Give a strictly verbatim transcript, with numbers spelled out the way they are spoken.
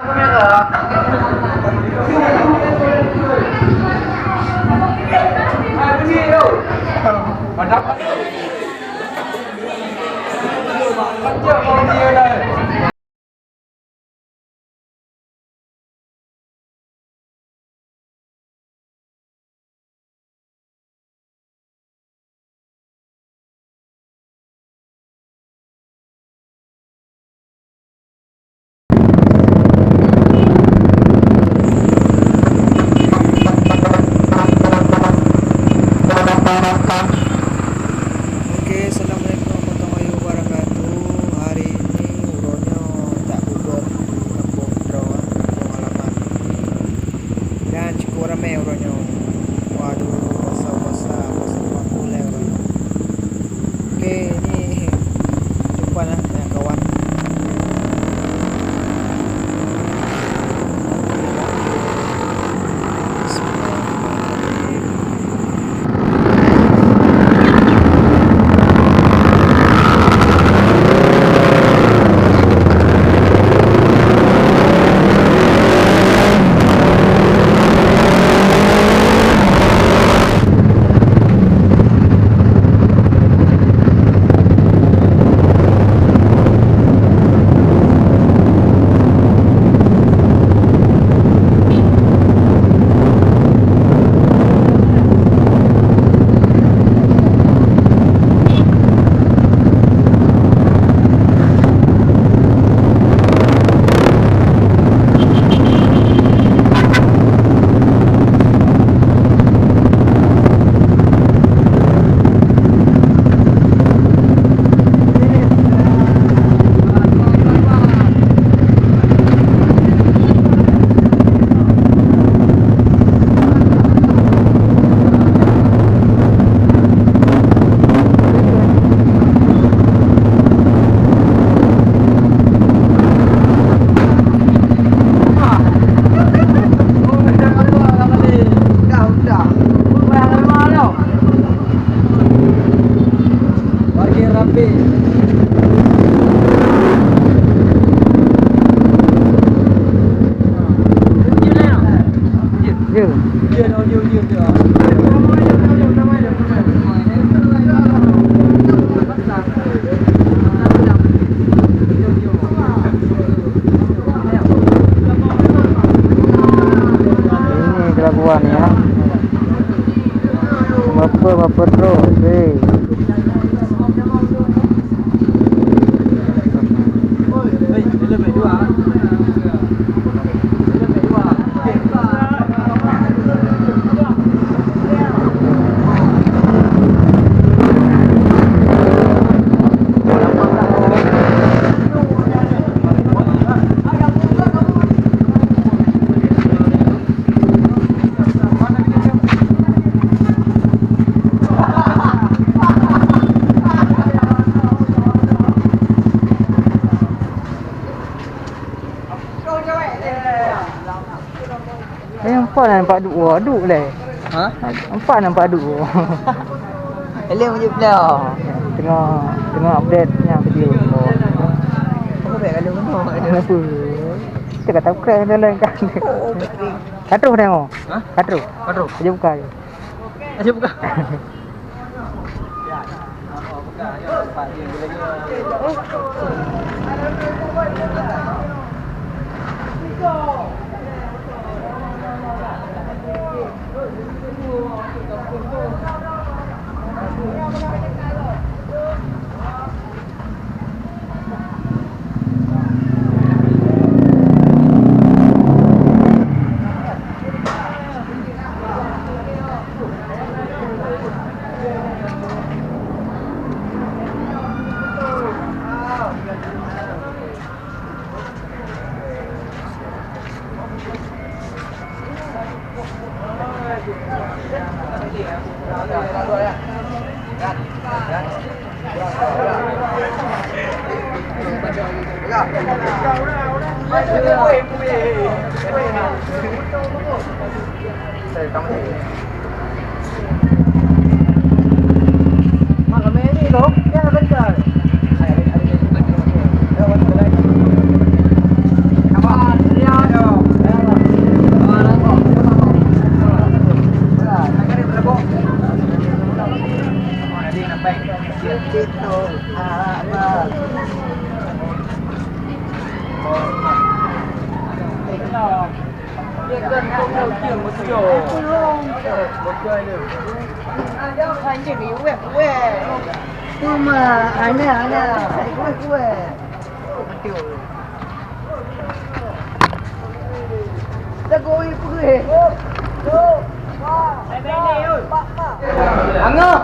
Oke, assalamualaikum warahmatullahi wabarakatuh. Hari ini uroe nyoe jak bubet di kampung droe, kampung halaman. Dan cukup ramai uroe nyoe. Waduh, puasa-puasa, puasa pulang uroe nyoe. Oke, ini jumpa lah dengan kawan. Bagi rapi. Ya. Ini kelakuan ya. Baper, baper terus, eh. Eh, nampak dah nampak duek, oh, duek leh. Ha? Nampak nampak duek, oh. Hello, menuju Pulau. Tengah, tengah update nya video. Oh. Apa baik kalau kena? Kenapa? Kita kata bukan dalam kan. Oh, oh, baik. Ka troh dah, oh. Ha? Ka troh. Ka troh. Dia buka je. Aja buka. Cuma aneh, aneh. Kueh, kueh. Teguh, kueh. Angah.